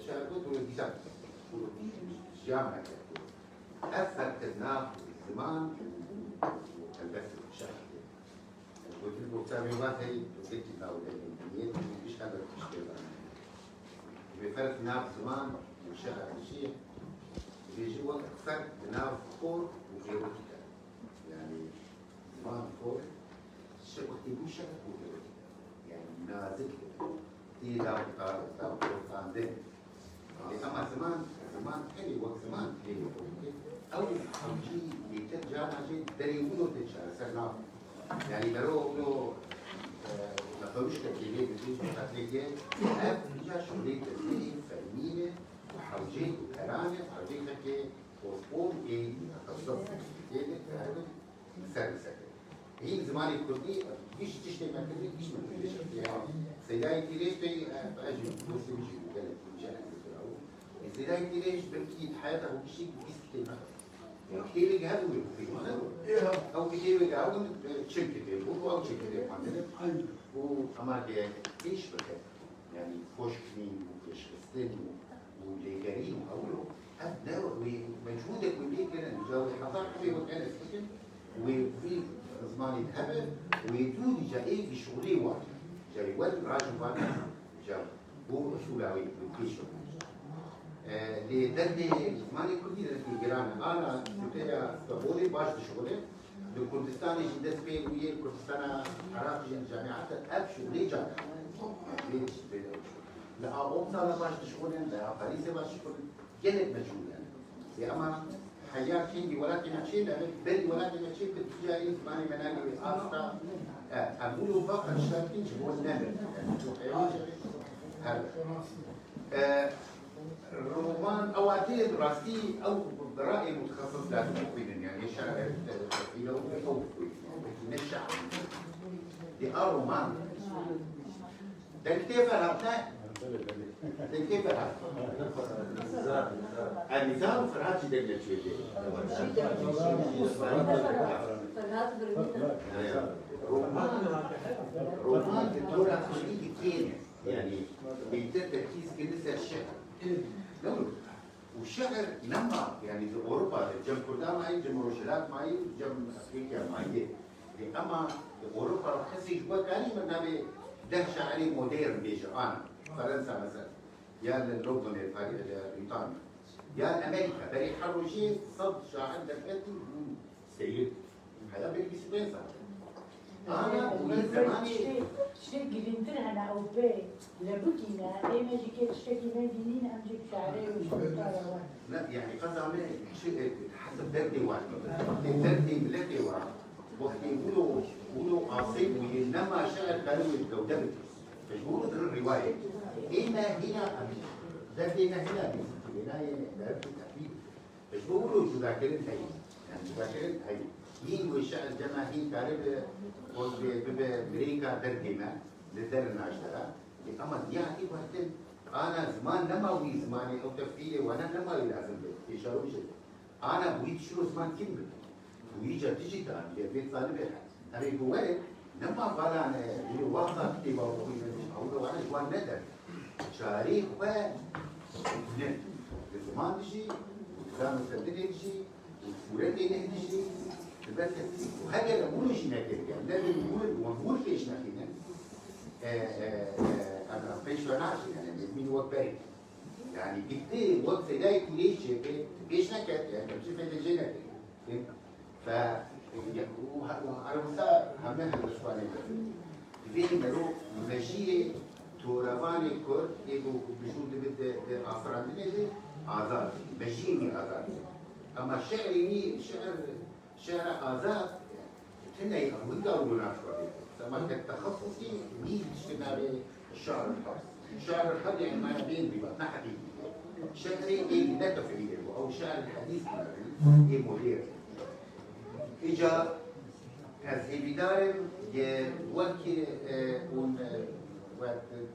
şehir bû, tu wilo dîsa. Jiyan heke. Ev ferq nav ziman û helbestê şexsê. Gotin ku kitabê wan heyî, gotin ki nav dengê diniyê, giş hebe tiştê zane. Vê ferq nav ziman û şexer çi ye? Dibêje wek ferq di nav xor û erotîk e. Yani ziman xor, şe-, wextê bû şexer û erotîk e. Yani nazik e. Tê daw-, daw-, daw-, dawrotandin. Lê ema ziman, ziman tenê wek ziman tê lê xwe dike, ew hewcî yê te carna jê berê wilo tê çareser nabe. Yanî bero wilo, e, nefewişke tê lê dibî, qetlê ye, ev îca şolê destê fermî ne, û hewcê û teran e, hewcê xekê xorxor û êrî, heta zaf tê lê, Ser bi ser. Hîn zimanê kurdî, giş tiştê me kirdî, giş me kirdî. Yani, Seydayê Tîrêj tey, e, ez jî dostê min jî bû, gelek min jî ez birawo. E, Seydayê Tîrêj belkî di heyata xwe giştî bîst kitêb nexwend. Kitêbê hebû wê bixwînin, ne? Ew kitêbê hebûn, e, çil kitêb bû, ew çil kitêb xwendin. Û ema ke pêş biket. Yani koşkîn û pêşxistin û, û lêgerîn û hewlo, ev ne wê mecûdek wê lê kirin, ca wê hezar kurê wê gelek bikin, wê vî zimanê hebe, wê dû dî ca ê vî şuxulê wan, ca wê wer rajin wan, ca bo usûla wê wê pêş bikin. E, lê derdê zimanê kurdî derkê giran e. Ana siteya Stambulê baş dişuxule, Li Kurdistanê jî dest pê bûye, Kurdistana Iraq jî camîata ev şuxulê ca dike. Vê tiştê vê de. Li Avrupa da baş dişuxulin, li Parîsê baş dişuxulin. Gelek mecbûr yani. Lê ema heya kengî welatê me çê nebe, berî welatê me çê bi tu carî zimanê me nagê wê asta, e, em wilo va qeniştartin ji bo nebe. Yani, tu heya çê her. E, Roman, ew atê rastî ew bi rayê mutexesis lazim bixwînin, yani şair, e, tefîle û ew bixwînin. Peki ne şair. Di a roman. Dengtê Ferhat ne? Dengtê Ferhat. E, Nizar û Ferhat jî deng neçûyê. Ferhat birmîne. Roman, roman di tora xwedî dikêne. Yani, bêtir terkîz kirin ser şehr. Ne wilo? Û şehr nema, yani, di Ewropa de, cem Kurda mayî, cem Rojhilat mayî, cem Afrîka mayî. Lê ema di Ewropa kesê ji we karî min navê deh şairê modern bêje, ana, Fransa mesela. Ya li Londonê, Parî, li Brîtanya. Ya Amerîka, berê her rojê sed şair derketin bûn seyir. Hela belkî sibê zaten. Ana û li zemanê Tiştê, tiştê girîngtir hene ew pê lebikîne, ê me jî kê tiştekî me dînîn, em jî şairê û ji gotara wan. Ne, yani qeza me çi, e, hesab derdê wan. Derdê miletê wan. Wextê wilo, wilo asê bûye, nema şeir karî wê gewde bike. Pişt wilo dirin rîwayê. Ê me hîna em derdê me hîna bî. Hîna yê me, me tefî. Ji bo wilo cudakirin heye. Yani cudakirin heye. Hîn wê şeir cema hîn karibe, xwe bibe, bibe mirêka derdê me, li der naştera. Lê ema diya hatî guhertin, ana ziman nema wî zimanê, ew tefîlê wana nema wî lazim be. Pêşerojê. Ana bi wî dişiro ziman kî bibe. Bi wî ca tijî dianibe, vê zanibê. Em ê ku werin, nema balan, e, wî wexta kitêba bixwînin, ew de wana ji wan neder. Çarê xwe dînin. Li ziman dijî, û di danûstendinê dijî, û sûretê neh dijî, dibe tefsîr. Û heger em wilo jî nekiribin, ne bi wir, wan wir pêş nexînin, e, e, e, em, em pêş ve naçin, yani, em ê bimînin wek berê. Yani, gitti, wek fedayê kûreyê çêkir, pêş neket, yani, em jî fedê jê nekirin. Fe, ya, û he-, û her wisa heme hilbistanê dikin. Divê mero mejiyê torevanê Kurd ê ku bijû dibe di, di afirandinê de azad be. Mejiyê wî azad be. Ama şi'rê wî, şi'r, şi'ra azad, tune ew wî da wilo naşwa bê. Sema ke texesusî wî tiştê navê Şair Herb. Şair Herb yani mana bên dîbat, ne hedîs. Şiirê ê ne tefîlê bû. Ew şair hedîs bû. Ê modern. Îca ez hêvîdar im, ye wekî, e, hûn, e, we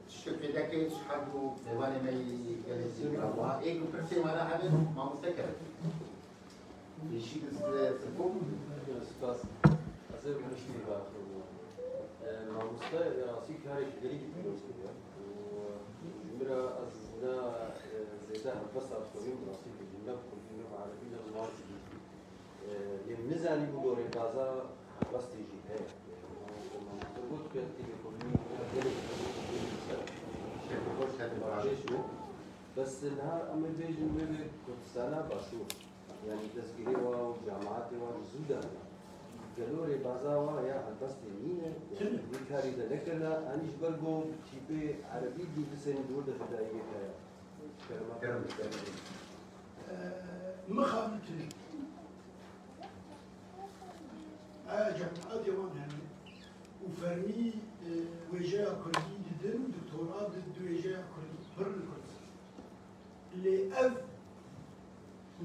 tiştek fêdeke ji her du mêvanê me yê gelê zî bira. Ê ku pirsê wana hebin, mamoste kevin. Pêşî bi Sirkok. Spas. Ez ê bi tiştî biaxivim. E, mamoste, e, rastî karek gelekî pîroz kiriye. Û ji min re ez ne, e, zêde helbesta dixwînim, rastî bi ne bi kurdî, ne bi erebî, ne bi farsî. E, lê min nizanîbû ku rêbaza helbestê jî heye. E, mamoste got ke têlêkolînî gelekî pîroz kiriye. Bes niha em ê bêjin wê bi Kurdistana Başûr. Yani destgirê wa û cemaatê wa ji zû de hene. Gelo rêbaza wa ya helbestê nîne, yani vî karî de nekirine, anî ji ber ku tîpê erebî dî bisên dûr de fedayî heye. Kerema. Kerem, kerem. Eee, mixabin tune. Eya cemaatê wan hene û fermî, eee, wêjeya kurdî didin, doktora di, di wêjeya kurdî pir li Kurdistan. Lê ev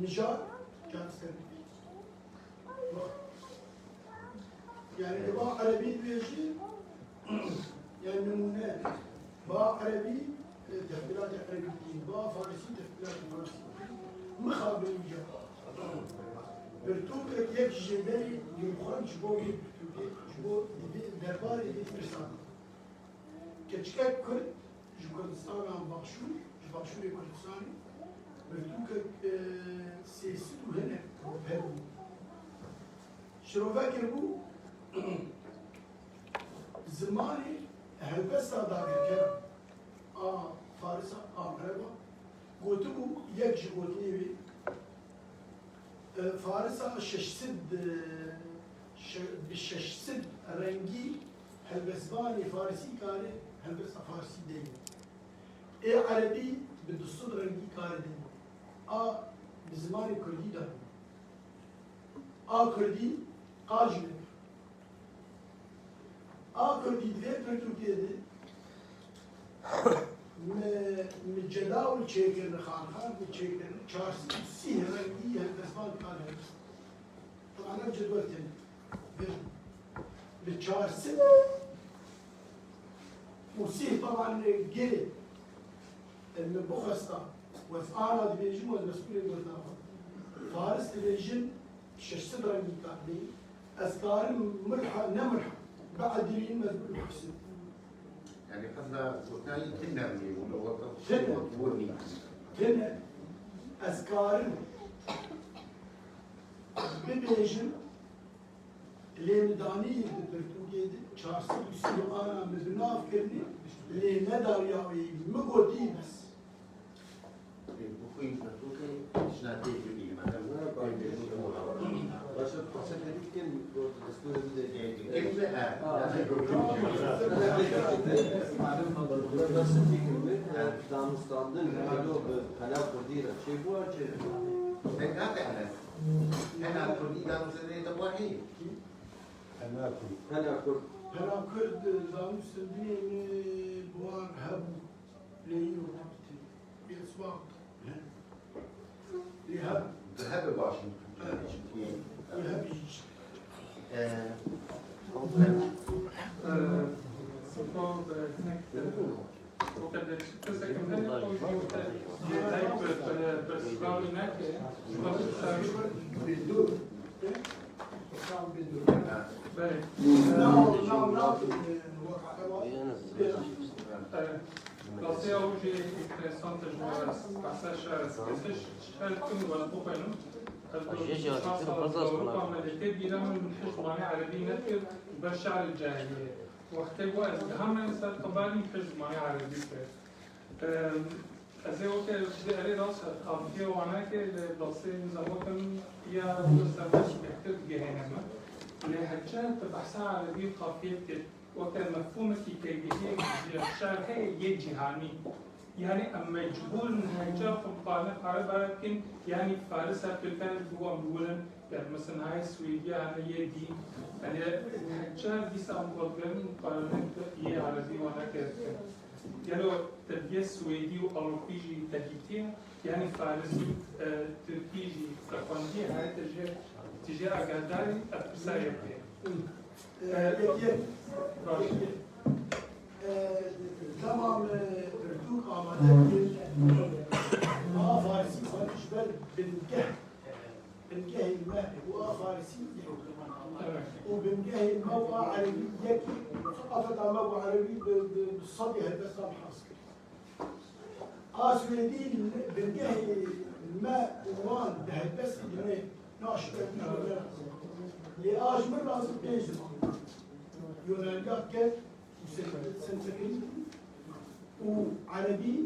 mijar carî ser bibî. Yani di ba erebî dibêjî, yani nimûne, ba erebî, e, tefkîlatê erebî dîn, ba farisî tefkîlatê farisî dîn. Mixabin îca. Pirtûkek yek ji jêderî yê xwend ji bo wê pirtûkê, ji bo divê derbarê vê pirsa. Keçikek Kurd ji Kurdistana Başûr, ji Başûrê Kurdistanê, pirtûkek, e, sê sed û hinek hebû. Şirove kiribû, zimanê helbesta dagirkeran a Farisa, a Ereba, gotibû, yek ji gotinê wê, e, Farisa şeş sed, e, şe-, bi şeş sed rengî helbestvanê farisî kare helbesta farsî deyne. Ê erebî bi du sed rengî kare deyne. A bi zimanê kurdî de bû. A kurdî qal ji me kir. A kurdî di vê pirtûkê de Mi, mi cedawil çêkirin, xan xan mi çêkirin, çar sed û sî rengî helbestvan kan hebin. Teb'an ev cedwel têne. Bi, bi çar sed û sî teb'an girê, e, mi bixwesta, wez ana dibêjim, wez mes'ûlê gurta xwe. Faris dibêjin, şeş sed rengî kan bê. Ez karim mirha, ne mirha. Bi edilîn mecbûr hifsin. Yani qesda gotinayî tune bûye, wilo wekî Tune. Wekî wernî. Tune. Ez karim bibêjim, lê mi danî di pirtûkê de çar sed û sî ana mi bi nav kirinî, lê nedariya wê mi gotî bes. Bi xwe yî pirtûkê tişna tê kirî me. Baş e, qesê te dikin, destûrê min de. Kevin e. Baş e, danûstandin, alo, bi pela kurdî re çêbû, çê? Pek nake hele. Pela kurdî danûstandinê te wahî. Pela kurd. Pela kurd. Pela kurd, danûstandinê min bi wan hebû. Lê îro nebitî. Bêswab. Lê heb. Bi hebe baş in. Lê heb hiç. E, Sultan, e, hinek, e, o kadar çıktı, sakın hadi konuşuyor. Lê hep, e, e, e, Bêdor. Belê. Belê. Rastî ew jî înteresan e ji we re behsa şer, ez kesê şer dikim, ez bixwînim. Ez Ewropa me lê tê bîra min, min tişt zimanê erebî nekir, ji ber şerê cahiliyê. Wextê ku ez giha me ser qibarî, min tişt zimanê erebî kir. Em, ez ê weke ji erê rast e, qafiye wana ke li dersê nizam wekim ya li ser dest bêhtir digihêne me. Lê hece tu behsa erebî û qafiye dikî, weke mefhûmekî têgihiyek ji şer heye yê cîhanî. Yanî em mecbûr in hece xwe bi qanûn ereb bikin, yanî faris e tu tenê bi wan biwilin, yanî mesela heye swêdiya hene yê dî, yanî hece dîsa em xwe digerin qanûnek yê erebî wana ke dikin. Gelo te biyê swêdî û ewropî jî te dîtiye? Yanî farisî, e, tirkî jî te xwendiye? Heye te jê, tu jê agahdar î? Ev pirsa yek e. E, yek, yek. Baş. Yek, yek. E, dema me pirtûk amade kir, a farisî xwendî ji ber bingeh. Bingehên me û a farisî yek. Evet. Û bingehên me û a erebî yek. Afeta me û erebî bi, bi, bi sedê helbestan has kir. A swêdî bingehê me û wan di helbestî dinê naşibe. Lê a ji min re ez pênc ziman. Yunaniya kevn û Sanskrit û erebî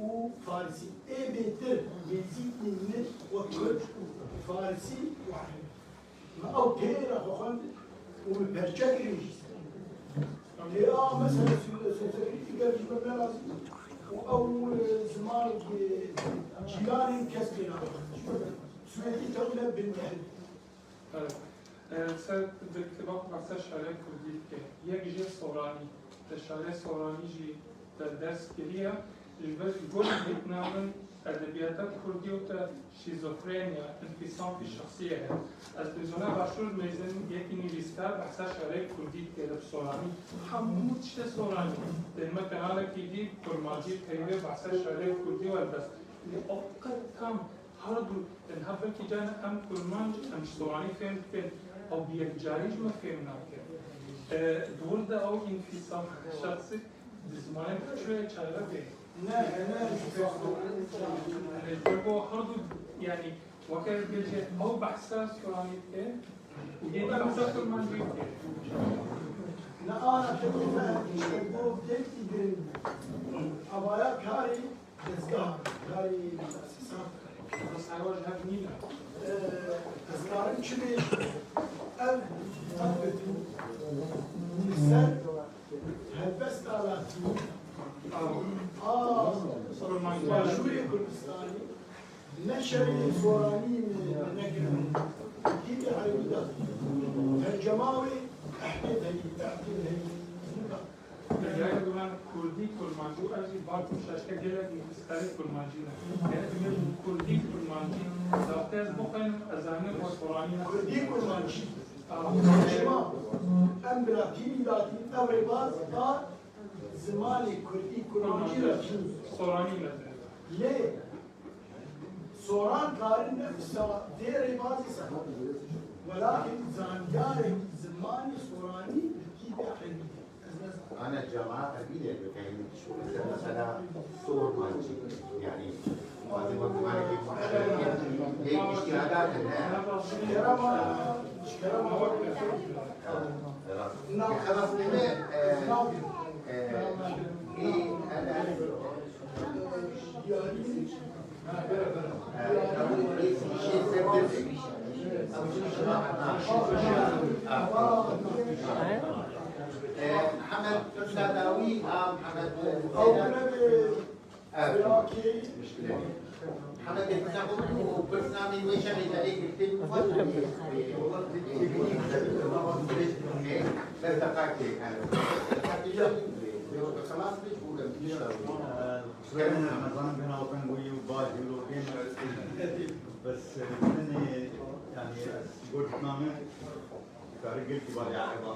û farisî. Ê bêtir nêzîkî min wek kurd, farisî û erebî. Me ew tê re xwe xwendin û min perçe kirin jî. Lê a mesela Sanskritî ger ji min nerazî û ew, e, zimanekî cîranên kes pê naxin. Swêdî tewne bingeh. Evet. E, ser di kitêba xwe behsa şarê kurdî dike. Yek jê soranî. Te şarê soranî jî te ders kiriye. Ji ber ku gor hêkna min edebiyata kurdî û te şîzofrenya, înfîsam fî şexsî ye. Ez dizana Başûr Mêzin yekî nivîskar behsa şarê kurdî dike li soranî. Hemû tiştê soranî. Dê me kanalekî dî kurmancî peyvê behsa şarê kurdî werdest. Lê ew qet tam Her du, em hevekî carna em kurmanc, em ji soranî fêm dikin, ew bi yekcarî ji me fêm nake. E, di wir de ew înfîsal şexsî di zimanê Tirkçe çare bê. Ne, ne, înfîsal. Ji ber ku her du, yanî, weke bêje ew behsa soranî dike û yê din behsa kurmancî dike. Ne, ana tevî me, işte, bu tek girin. Avaya karî Dezgah, karê muessesan. Mesela ji hev nîne. Ee, ez karim çi bêjim? Ev, ev li ser helbesta latînî a Başûrê Kurdistanî ne şerê soranî min nekirin. Kî erebî de tercema wê ehdê heyî, ehdê heyî. Gerek dibe kurdî, kurmancî û ez jî bal û şaşke gelek nivîskarê kurmancî ne. Gerek dibe kurdî, kurmancî, zafte ez bixwînim, ez zanim we soranî ne. Kurdî, kurmancî. Tamam. Şima, em bi latînî latîn, ew rêbaz da zimanê kurdî, kurmancî latînî. Soranî ne. Lê soran karin vê rêbazê sefa. Welakin zanyarek zimanê soranî bi kî de erebî de. Ez ne Ana cema Erbilê bikeyin. Mesela, mesela sormancî. Yani, bazı bakımlarki muhabbeti, ne iştihadatı ne? Kerema, kerema. Xelas neme, e, e, e, Hemed Pirsa dawî, ha, Hemed Zeyda. Evet. Hemed Pirsa bu, bu Pirsa min weşa Zeyda girtin. Bes dakika, yani. Xelas bir bu. Sibê Remezan bêhna we teng û baş dî û bêhna. Bes, e, min, e, yani, ez gotina min, karî gelkî bavê ereba.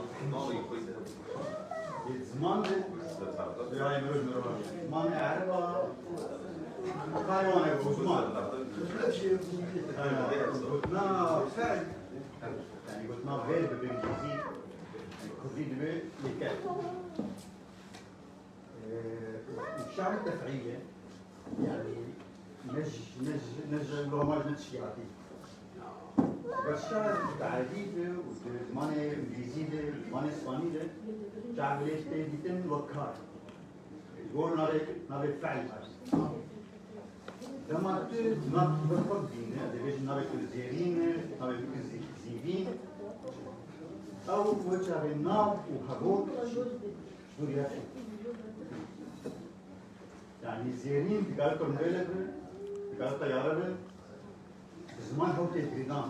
Ê ziman de, ya, em roj merova. Ziman ereba, karî wan e, ziman. Ha, gotina fel, yani, gotina verb bi îngilîzî, kurdî dibe lêker. Ee, şe'l tef'îl e. Yani ne ji, ne ji, ne ji lomaj ne tişkî hatî. Bes şe'l di erebî de û di zimanê îngilîzî de, zimanê spanî de, şe'l lê tê dîtin wek kar. Gor navê, navê fe'l var. Dema tu nav bi xwe bîne, dibêjin navê tu Zêrîn e, navê tu Zî-, Zîvîn. Ew wê çaxê nav û hevok Dûriyetê. Yani Zêrîn digare kurmvêle bi, digare teyare bi, bi ziman hew tê girêdan.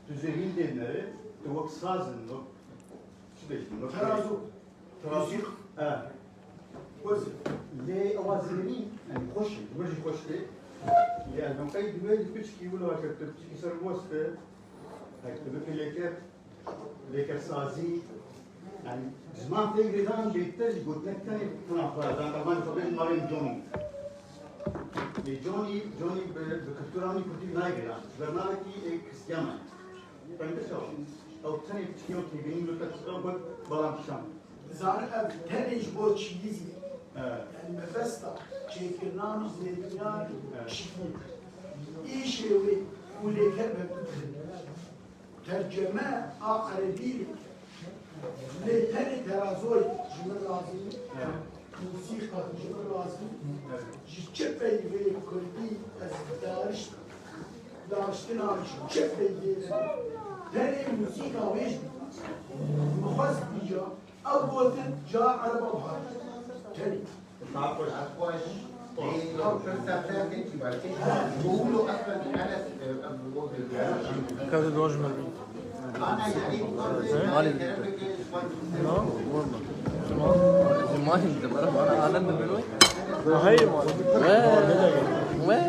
Tu Zêrîn dê nere, tu wek saz in, wek çi bêjin, wek Terazo. Terazo. Muzîk. He. Wezî. Lê ewa Zêrîn, yani xweş e, tu jî xweş tê. Lê elbemqey dibe piçkî wilo heke tu piçkî ser weste, heke tu bike lêker, lêkersazî, yani ziman tê girêdan bêtir ji gotinek tenê tena xwe, dan qevan xwe bêjin marên Johnny. Lê Johnny, Johnny bi, bi kultura min kurdî nayê girêdan. Bernavekî ê Kristiyana. Pende çawa. Ew tenê piçkî ew têbînî lo te ew got balam kişan. Dizane ev tenê ji bo çiyizî. He. Yani mebesta çêkirina zêdîyan Evet. Şikî. Îşê wê û lêker be terceme a erebî lê tenê terazoyê ji min razî, musîqa ji min razî, ji çi peyvê kurdî ez darişt, dariştina ji çi peyvê tenê musîqa wê ji min xwest dîja ew gotin ca ereba bihar. Tenê. Kadu dojmer. Mali bitti. No, vurma. Mali bitti. Bana, bana alem de böyle. Hayır. Ve, ve.